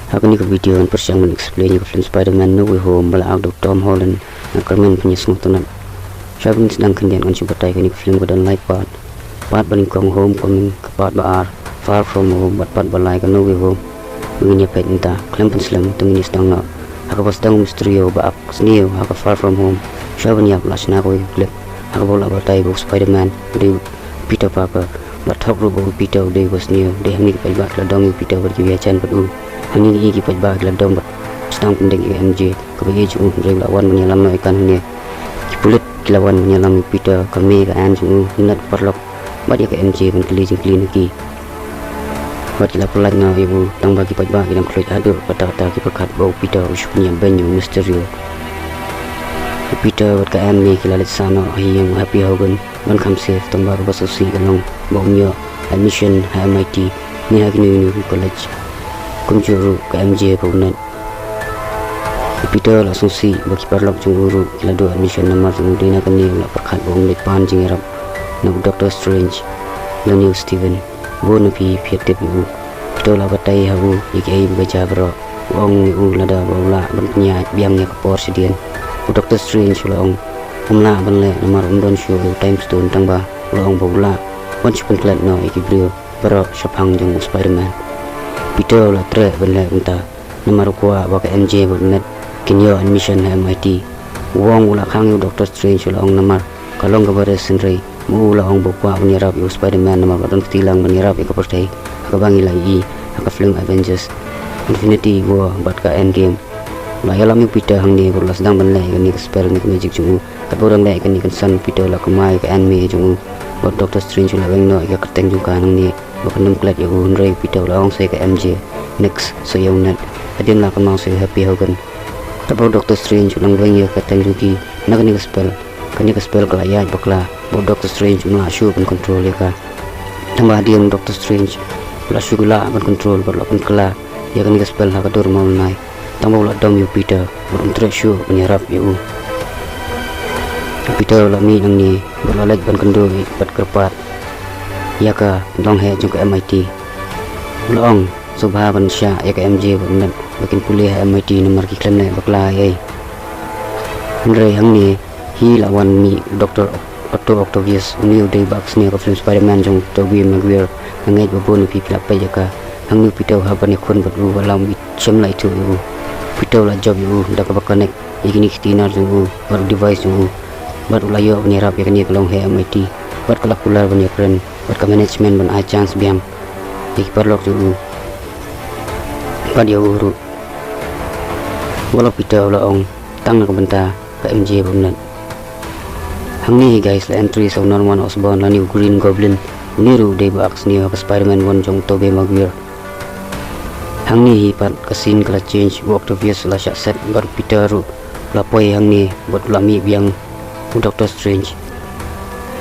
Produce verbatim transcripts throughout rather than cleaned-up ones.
Ha kane ka video ngan pyrshang ban explain ïa ka film Spider-Man No Way Home ba la act da u Tom Holland. Nga kyrmen phin ïa sngewtynnat. Shwa ban sdang khyndiat ngan shu batai, kane ka film ka don lai part. Part ba nyngkong Homecoming, ka part ba ar Far From Home, bad part ba lai ka No Way Home. Ba ngin ïa peit mynta, khlem pynslem, to ngin ïa sdang noh ha kaba sdang u Mysterio ba act sniew ha ka Far From Home. Shwa ban ïap la shna kawei ka clip ha kaba u la batai ba u Spider-Man u dei u Peter Parker. Bad thok ruh ba u Peter u dei uba sniew. Dei hangne ki paidbah ki la dom ïa u Peter bad ki ïajan bad u. Hangne ki paidbah ki la dom bad sdang pyndeng ïa ka M J, kaba ïeit jong u, hynrei u la wan ban ïalam noh ïa kan hangne. Ki pulit ki la wan ban ïalam ïa u Peter, ka May, ka aunt jong u, Ned, paralok, bad ïa ka M J ban kylli jingkylli na ki. Bad ki la pyllait noh ïa u, tang ba ki paidbah ki dang khlem haduh katta katta ki pyrkhat ba u Peter u shu pynïap beiñ ïa u Mysterio. U Peter bad ka Aunt May ki la leit sah noh ha ïing u Happy Hogan ban kham safe, tang ba kaba sngewsih ka long ba um ïoh admission ha M I T ne ha kino kino ki college. Kumjuh ruh ka M J bad u Ned. U Peter u la sngewsih ba ki paralok jong u ruh ki la duh admission, namar jong u dei na kane u la pyrkhat ba um leit pan jingïarap na u Doctor Strange, lane u Steven. Bun na phi phi ïa tip ïa u. Peter u la batai ha u ïa kiei ba ka jia baroh. U ong ïa u lada ba u lah ban pynïaid biang ïa ka por shadien, u Doctor Strange u la ong um lah ban leh namar um don shuh ïa u Time Stone, tang ba u la ong ba u lah ban shu pynklet noh ïa ki briew baroh shaphang jong u Spider-Man. Peter u la treh ban leh kumta namar u kwah ba ka M J bad u Ned kin ïoh admission ha M I T. U ong u la khang ïa u Doctor Strange, u la ong namar ka long kaba risk, hynrei ma u u la ong ba u kwah ban ïarap ïa u Spider-Man namar ka don kti lang ban ïarap ïa ka pyrthei, ha kaba ngi la ïohi ha ka film Avengers Infinity War bad ka Endgame. U la ïalam ïa u Peter hangne bad u la sdang ban leh ïa kane ka spell ne ka magic jong u. Katba u dang leh ïa kane, kynsan u Peter u la kynmaw ïa ka Aunt May jong u. Bad u Doctor Strange u la weng noh ïa ka kyrteng jong ka hangne ba kan ym klet ïa u, hynrei u Peter u la ong sa ïa ka M J, next sa ïa u Ned, hadien la kynmaw sa ïa u Happy Hogan. Katba u Doctor Strange u dang weng ïa ka kyrteng jong ki na kane ka spell, kane ka spell ka la ïaid bakla bad u Doctor Strange um lah shuh ban control ïa ka. Tang ba hadien u Doctor Strange u la shu lah ban control bad u la pynkylla ïa kane ka spell ha ka dur Mawlynnai. Tang ba u la dom ïa u Peter bad um treh shuh ban ïarap ïa u. U Peter u la mih nangne bad u la leit ban kynduh bad kyrpad ïa ka longheh jong ka M I T. U la ong sngewbha ban shah ïa ka M J bad u Ned ba kin pule ha M I T namar ki khlem leh bakla ei ei. Hynrei hangne hi la wan mih u Doctor Otto Octavius, une u dei ba act sniew ha ka film Spider-Man jong u Tobey Maguire. Nga ngeit ba bun na phi phi la peit ïa ka. Hangne u Peter u hap ban ïakhun bad u, ba lam u shem la ithuh ïa u. U Peter u la jop ïa u da kaba connect ïa kine ki tynrai jong u bad u device jong u. Bad u la ïoh ban ïarap ïa kane ka longheh M I T. Bad ka la kular ban ïakren bad ka management ban ai chance biang ïa ki paralok jong u bad ïa u ruh. Wat la u Peter u la ong tang na ka bynta ka M J bad u Ned. Hangne hi guys, la entry sa u Norman Osborn lane u Green Goblin. Une ruh u dei ba act sniew ha ka Spider-Man one jong u Tobey Maguire. Hangne hi pat ka scene ka la change, u Octavius u la shah set bad u Peter ruh u la poi hangne bad u la mih biang u Doctor Strange.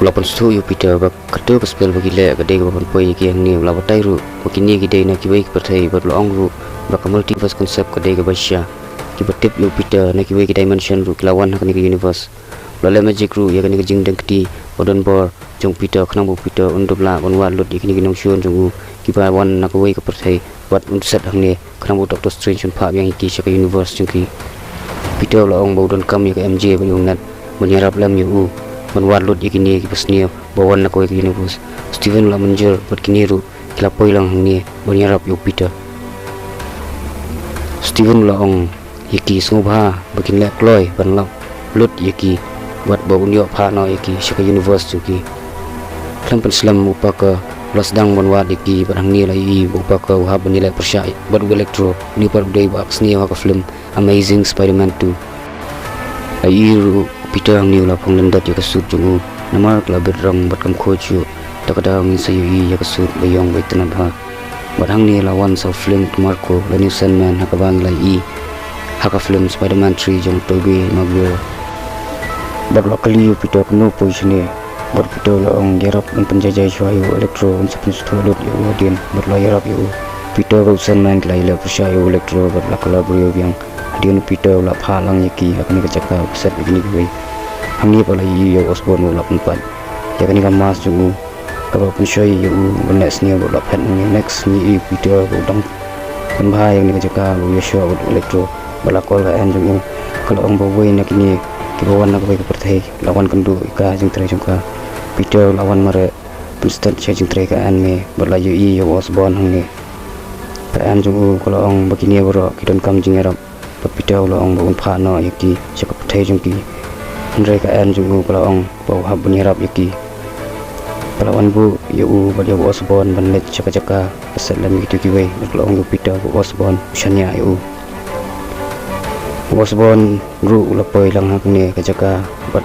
U la pynsngewthuh ïa u Peter ba kato ka spell ba ki leh ka dei kaba pynpoi ïa ki hangne. U la batai ruh ba kine ki dei na kiwei ki pyrthei bad u la ong ruh ba ka multiverse concept ka dei kaba shisha. Kiba tip ïa u Peter na kiwei ki dimension ruh ki la wan ha kane ka universe. U la leh magic ruh ïa kane ka jingdeng kti ba don bor jong u Peter, khnang ba u Peter un dup lah ban wad lut ïa kine ki nongshun jong u kiba wan na kawei ka pyrthei bad un set hangne, khnang ba u Doctor Strange un phah biang ïa ki sha ka universe jong ki. U Peter u la ong ba u donkam ïa ka M J bad ïa u Ned ban ïarap lem ïa u ban wad lut ïa kine kiba sniew ba wan na kawei ka universe. U Steven u la mynjur bad kine ruh ki la poi lang hangne ban ïarap ïa u Peter. U Steven u la ong ïa ki sngewbha ba kin leh kloi ban lap lut ïa ki bad ba un ïoh phah noh ïa ki sha ka universe jong ki. Khlem pynslem u Parker u la sdang ban wad ïa ki bad hangne la ïohi ba u Parker u hap ban ïaleh pyrshah bad u Electro, une pat u dei ba act sniew ha ka film Amazing Spider-Man two. La ïohi ruh u Peter hangne u la phong lyndet ïa ka suit jong u namar ka la bit rong bad kam khuid shuh. Ta ka daw ngin sa ïohi ïa ka suit ba ïong ba itynnad bha. Bad hangne la wan sa u Flint Marko lane u Sandman ha kaba ngi la ïohi ha ka film Spider-Man three jong u Tobey Maguire. Bad u la kylli ïa u Peter kumno poi shane. Bad u Peter u la ong ïarap ban pynjaijai shuwa ïa u Electro, un sa pynsngewthuh lut ïa u hadien. Bad u la ïarap ïa u Peter bad u Sandman ki la ïaleh pyrshah ïa u Electro bad la kylla briew biang. Hadien u Peter u la phah lang ïa ki ha kane ka jaka ba set ïa kine kiwei. Hangne pat la ïohi ïa u Osborn ba u la pynpait ïa kane ka mask jong u kaba pynshoi ïa u ban leh sniew bad u la phet nangne. Next ngi ïohi u Peter ba u dang pynbha ïa kane ka jaka ba u Yahshua bad u Electro, bad la call ka Anne jong u. Ka la ong ba uwei na kine kiba wan na kawei ka pyrthei la wan kynduh ïa ka jingtrei jong ka. Peter u la wan mareh pynstet sha jingtrei ka Anne, bad la ïohi ïa u Osborne hangne. Ka Anne jong u ka la ong ba kine baroh ki donkam jingïarap. Bad Peter u la ong ba un phah noh ïa ki sha ka pyrthei jong ki. Hynrei ka Anne jong u ka la ong ba u hap ban ïarap ïa ki. Ka la wan buh ïa u bad ïa u Osborne ban leit sha ka jaka ba set lem ïa kito kiwei, bad ka la ong ïa u Peter ba u Osborne u shaniah ïa u. U Osborne ruh u la poi lang ha kane ka jaka bad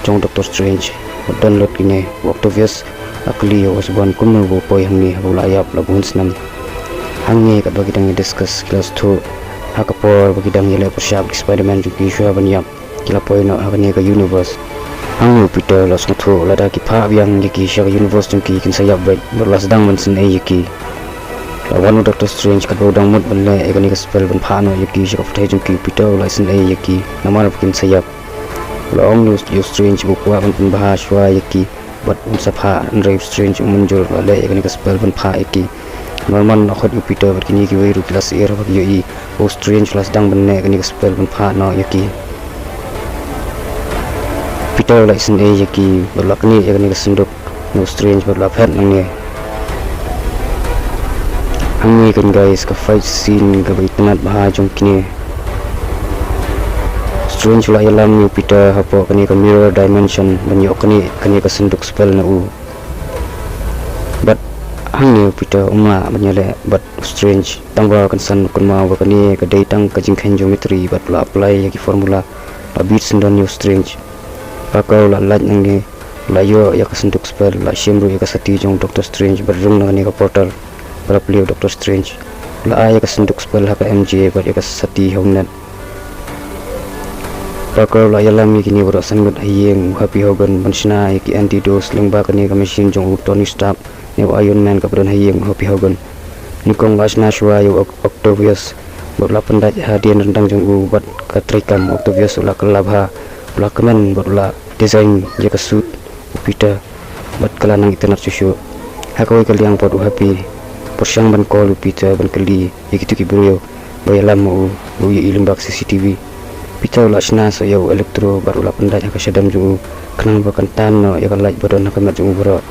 jong Doctor Strange. Bad don lut kine, u Octavius u la kylli ïa u Osborne kumno ba u poi hangne haba u la ïap la bun snem. Hangne katba ki dang ïa discuss ki la sngewthuh ha ka por ba ki dang ïaleh pyrshah bad ki Spider-Man jong ki shuwa ban ïap, ki la poi noh ha kane ka universe. Hangne u Peter u la sngewthuh lada ki phah biang ïa ki sha ka universe jong ki kin sa ïap beit, bad u la sdang ban isynei ïa ki. La wan u Doctor Strange katba u dang mut ban leh ïa kane ka spell ban phah noh ïa ki sha ka pyrthei jong ki, u Peter u la isynei ïa ki namar ba kin sa ïap. U la ong ïa u Strange ba u kwah ban pynbha shuwa ïa ki bad un sa phah, hynrei u Strange um mynjur, u la leh ïa kane ka spell ban phah ïa ki. Namar man la khot ïa u Peter bad kine kiwei ruh ki la syier ba ki ïohi ba u Strange u la sdang ban leh ïa kane ka spell ban phah noh ïa ki. Peter u la isynei ïa ki bad u la knieh ïa kane ka synduk na u Strange bad u la phet nangne. Hangne kan guys ka fight scene kaba itynnad bha jong kine. Strange u la ïalam ïa u Peter hapoh kane ka mirror dimension ban ïoh knieh kane ka synduk spell na u. Bad hangne u Peter um lah ban ïaleh bad u Strange, tangba kan sa kynmaw ba kane ka dei tang ka jingkheiñ geometry bad u la apply ïa ki formula, la bit syndon ïa u Strange. Parker u la lait nangne, u la ïoh ïa ka synduk spell, u la shim ruh ïa ka sati jong Doctor Strange bad rung na kane ka portal ba la plie u Doctor Strange. U la ai ïa ka synduk spell ha ka M J bad ïa ka sati ha u Ned. Parker u la ïalam ïa kine baroh san ngut ha ïing u Happy Hogan ban shna ïa ki antidotes lyngba kane ka machine jong u Tony Stark ne u Iron Man kaba don ha ïing u Happy Hogan. Nyngkong u la shna shuwa ïa u Oc-, Octavius bad u la pyndait hadien ryndang jong u bad ka treikam. Octavius u la kylla bha, u la kmen bad u la design ïa ka suit u Peter bad ka la nang itynnad shuh shuh. Ha kawei ka liang pat u Happy pyrshang ban call u Peter ban kylli ïa kito ki briew ba ïalam ma u, ba u ïohi lyngba ka C C T V. Peter u la shna sa ïa u Electro bad u la pyndait ha ka shadem jong u khnang ba kan tan noh ïa ka light ba don ha ka met jong u baroh.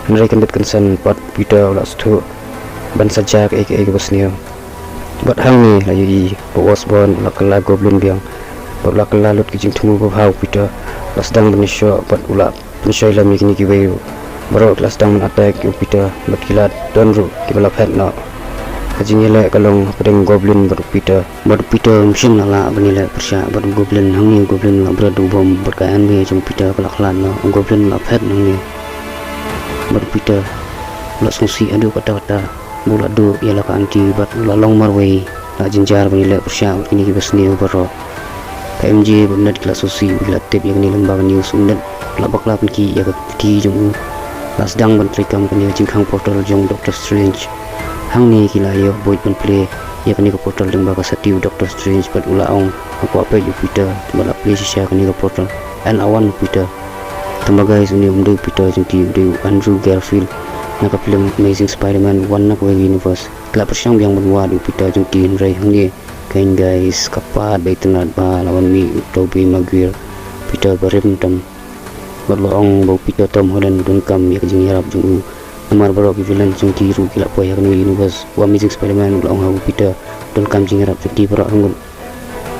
Hynrei kyndit kynsan pat Peter u la sngewthuh ban sa jia kaei kaei kaba sniew. Bad hangne la ïohi ba u Osborn u la kylla Goblin biang bad u la kylla lut ki jingthmu babha u Peter. U la sdang ban ïashoh bad u la pynshoi lem ïa kine kiwei ruh. Baroh ki la sdang ban attack ïa u Peter bad ki la don ruh kiba la phet noh. Ka jingïaleh ka long hapdeng Goblin bad u Peter. Bad u Peter um shym la lah ban ïaleh pyrshah bad u Goblin. Hangne u Goblin u la bret u bom bad ka Aunt May jong u Peter ka la khlad noh. U Goblin u la phet nangne bad u Peter u la sngewsih haduh katta katta. Ba u la duh ïa la ka aunty bad u la long marwei, la jynjar ban ïaleh pyrshah bad kine kiba sniew baroh. Ka M J bad u Ned ki la sngewsih bad ki la tip ïa kane lyngba ka news. U Ned u la bakla pynkhih ïa ka kti jong u. La sdang ban treikam kane ka jingkhang portal jong Doctor Strange. Hangne ki la ïoh buit ban plie ïa kane ka portal lyngba ka sati u Doctor Strange bad u la ong, nga kwah peit ïa u Peter, bad la plie shisha kane ka portal. Yn awan u Peter. Tangba guys, une um dei u Peter jong ki, u dei u Andrew Garfield na ka film Amazing Spider-Man, wan na kawei ka universe. Ki la pyrshang biang ban wad ïa u Peter jong ki, hynrei hangne kein guys, ka part ba itynnad bha, la wan mih u Tobey Maguire, Peter barim tam. Bad la ong ba u Peter Tom Holland u donkam ïa ka jingïarap jong u. Namar baroh ki villain jong ki ruh ki la poi ha kane ka universe. U Amazing Spider-Man u la ong ha u Peter u donkam jingïarap jong ki baroh arngut.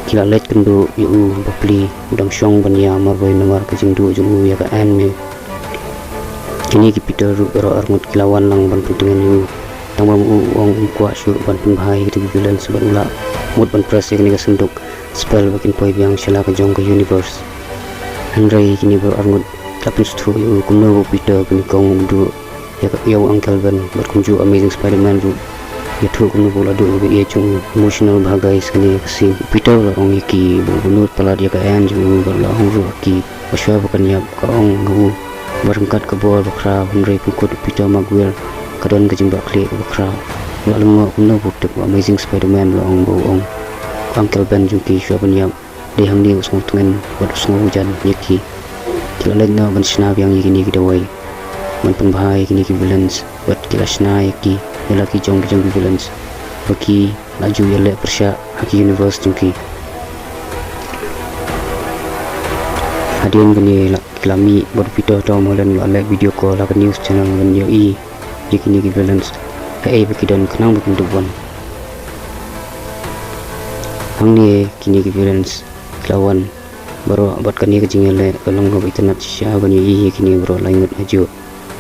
Ki la leit kynduh ïa u bapli, u dang shong ban ïa marwei namar ka jingduh jong u ïa ka Aunt May. Kine ki Peter ruh baroh arngut ki la wan lang ban pyntngen ïa u. Tangba ma u u ong um kwah shuh ban pynbha ïa kito ki villains bad u la mut ban press ïa kane ka synduk spell ba kin poi biang sha la ka jong ka universe. Hynrei kine baroh arngut ki la pynsngewthuh ïa u kumno ba u Peter ba nyngkong u duh ïa ka, ïa u Uncle Ben, bad kumjuh Amazing Spider-Man ruh ïathuh kumno ba u la duh ïa ka ïeit jong u. Emotional bha guys kane ka scene. U Peter u la ong ïa ki ba u bynnud palat ïa ka Aunt jong u bad u la ong ruh ha ki ba shuwa ba kan ïap ka ong ha u ba ryngkat ka bor bakhraw, hynrei pynkut u Peter Maguire ka don ka jingbakla kaba khraw. U la lyngngoh kumno ba u tip u Amazing Spider-Man u la ong ba u ong u Uncle Ben jong ki shuwa ban ïap. Dei hangne u sngewtngen bad u sngewjan ïa ki. Ki la leit noh ban shna biang ïa kine ki dawai ban pynbha ïa kine ki villains bad ki la shna ïa ki ïa la ki jong ki jong ki villains. ba ki la ju ïaleh pyrshah ha ki universe jong ki. Hadien kane la, ki la mih bad u Peter Tom Holland u la leh video call ha ka news channel ban ïohi ïa kine ki villains kaei ba ki don khnang ba kin dup wan. Hangne kine ki villains ki la wan baroh bad kane ka jingïaleh ka long kaba itynnad shisha ban ïohi ïa kine baroh lai ngut hajuh.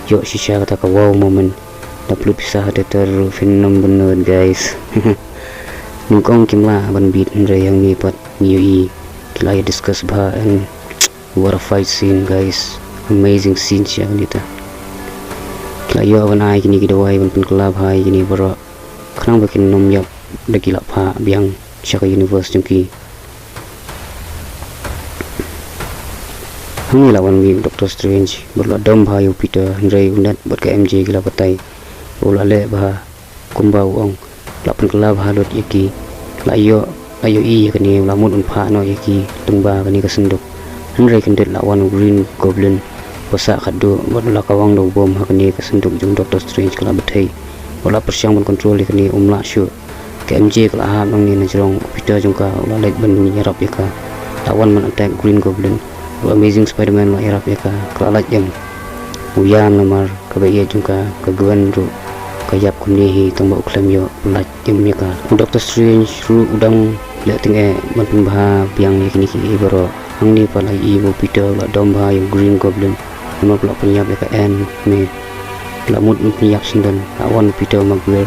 Ïoh shisha kata ka wow moment. Da pynlut pisa ha theater ruh phin nym bynnud, guys. Nyngkong kim lah ban bit hynrei hangne pat ngi ïohi ki la ïa discuss bha and what a fight scene, guys. Amazing scene shisha kane ta. Ki la ïoh ban ai kine ki dawai ban pynkylla bha ïa kine baroh khnang ba kin nym ïap da ki la phah biang sha ka universe jong ki. Hangne la wan mih u Doctor Strange bad u la dom bha ïa u Peter hynrei u Ned bad ka M J ki la batai ba u la leh bha kumba u ong. La pynkylla bha lut ïa ki. La ïoh, la ïohi ïa kane, u la mut un phah noh ïa ki lyngba kane ka synduk. Hynrei kyndit la wan u Green Goblin ba sah khatduh bad u la kawang da u bom ha kane ka synduk jong Doctor Strange ka la bthei. Bad u la pyrshang ban control ïa kane, um lah shuh. Ka M J ka la hap nangne na jrong, u Peter jong ka u la leit ban ïarap ïa ka. La wan ban attack Green Goblin. U Amazing Spider-Man u la ïarap ïa ka, ka la lait ïem. U ïam namar kaba ïeit jong ka, ka Gwen ruh ka ïap kumne hi tang ba u khlem ïoh lait ïem ïa ka. U Doctor Strange ruh u dang leh tyngeh ban pynbha biang ïa kine kiei baroh. Hangne pat la ïohi ba u Peter u la dom bha ïa u Green Goblin namar ba u la pynïap ïa ka Aunt May. La mut ban pynïap syndon, la wan u Peter Maguire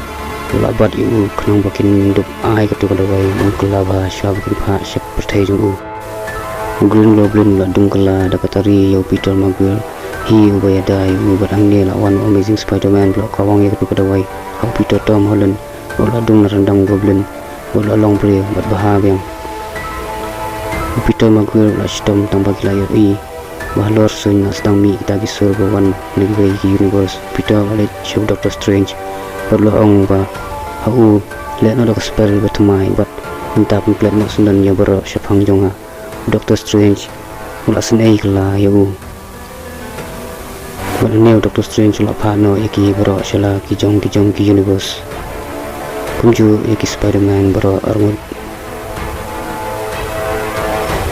u la bat ïa u khnang ba kin dup ai katu ka dawai ban kylla bha shuwa ba kin phah sha ka pyrthei jong u. U Green Goblin u la dung kylla da ka tari ïa u Peter Maguire hi uba ïada ïa u, bad hangne la wan u Amazing Spider-Man ba u la kawang ïa katu ka dawai ha u Peter Tom Holland. Bad u la dung na ryndang Goblin bad u la long briew bad bha biang. U Peter Maguire u la shitom tang ba ki la ïohi ba halor suiñ la sdang mih kita ki sur ba wan na kiwei ki universe. U Peter u la leit sha u Doctor Strange bad u la ong ba ha u leh noh da ka spell ba thymmai bad mynta pynplet noh syndon ïa baroh shaphang jong nga. U Doctor Strange u la synei kylla ïa u. Bad hangne u Doctor Strange u la phah noh ïa ki baroh sha la ki jong ki jong ki universe. Kumjuh ïa ki Spider-Man baroh arngut.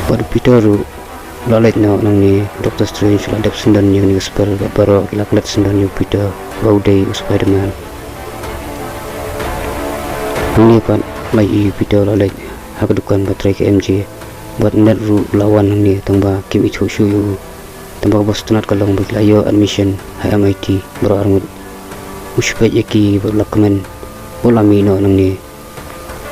Bad u Peter ruh u la leit noh nangne, u Doctor Strange u la dep syndon ïa kane ka spell bad baroh ki la klet syndon ïa u Peter ba u dei u Spider-Man. Hangne pat la ïohi u Peter u la leit ha ka dukan ba trei ka M J. Bad Ned ruh u la wan hangne tang ba kim ithuh shuh ïa u. Tang ba kaba sngewtynnat ka long ba ki la ïoh admission ha M I T baroh arngut. U shipej ïa ki bad u la kmen ba u la mih noh nangne.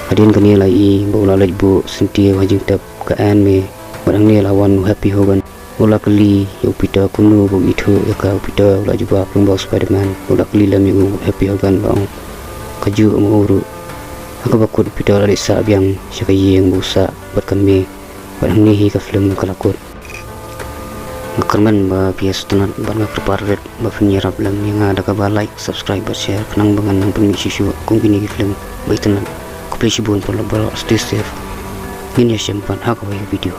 Hadien kane la ïohi ba u la leit buh syntiew ha jingtep ka Aunt May. Bad hangne la wan u Happy Hogan. U la kylli ïa u Peter kumno ba u ithuh ïa ka. U Peter u la jubab lyngba u Spider-Man. U la kylli lem ïa u Happy Hogan ba ong ka juh ma u ruh. Ha kaba kut u Peter u la leit sah biang sha ka ïing ba u sah bad ka May. Bad hangne hi ka film ka la kut. Nga kyrmen ba phi ïa sngewtynnat bad nga kyrpad rit ba phin ïarap lem ïa nga da kaba like, subscribe bad share khnang ba ngan nang pynmih shuh shuh kum kine ki film ba itynnat. Khublei shibun paralok baroh, stay safe. Ngin ïashem pat ha kawei ka video.